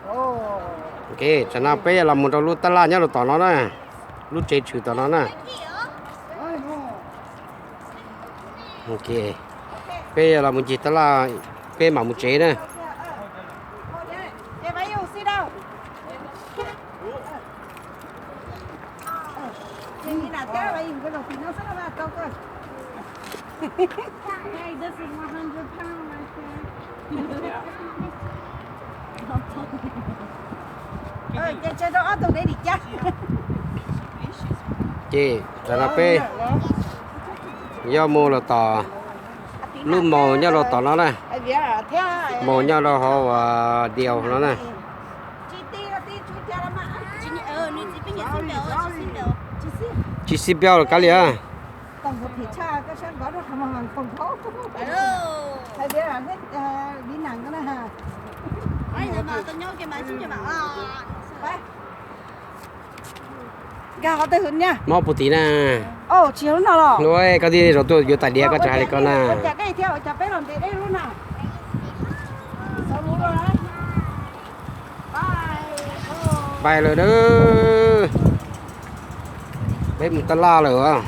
Ok, tsam no peb yuav los mus rau lub tab laj nyob rau tom no na, lub tsev tshwm tom no na. Ok, peb yuav los mus ncig tab laj, peb mam mus tsev na. Ces tam no peb yuav mus los tom lub moos nyob rau tom no na, moos nyob rau hauv Diaus no na. Tsis xib peb los kav liam. Mob puag tim na. Koj tij zaum tuaj yuav tais diav koj tsis hais li ko na. Pais lawm na. Peb mus tab laj lawm.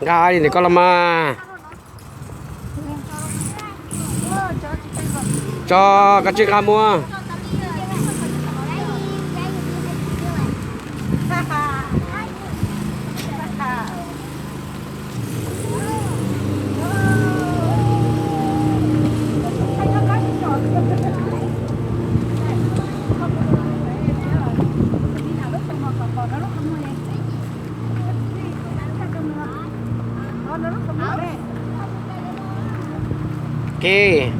Nqa li ntawm koj los mas. Tso, koj tsis nqa mus. Ke,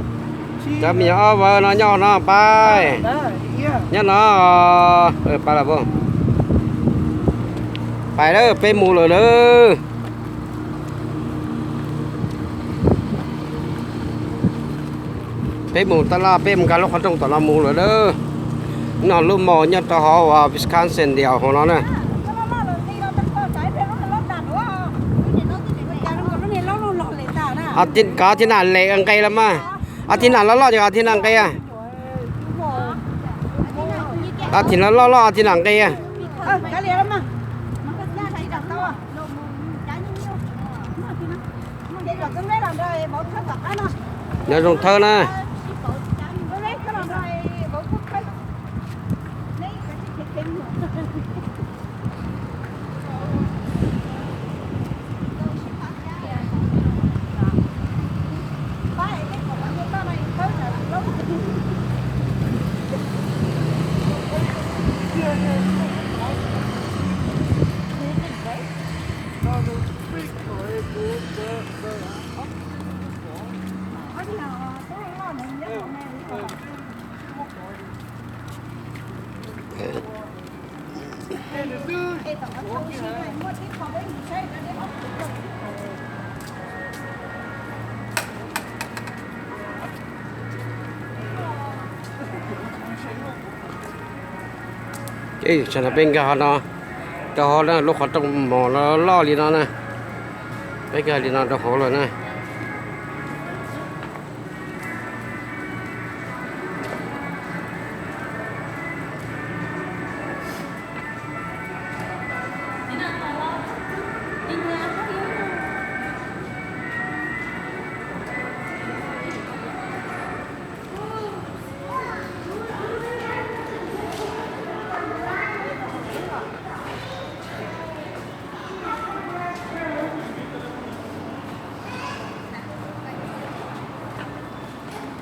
cov me nyuam ob vawv no nyob no pais. Nyob no, pais lawm. Pais lawm, peb mus lawm lawm. Peb mus tab laj, peb mus nkag lub qhov rooj tom no mus lawm lawm. No lub moos nyob rau hauv Wisconsin diaus hauv no na. Kov thib nam lem nqes los mas. Kov thib nam loj loj ces kov thib nam nqes. Kov thib nam loj loj, kov thib nam nqes. Nyob zoo thawb na. Ces tsam no peb nkag hauv no, rau hauv lub qhov rooj mos loj li no na. Peb nkag li no rau hauv lawm na.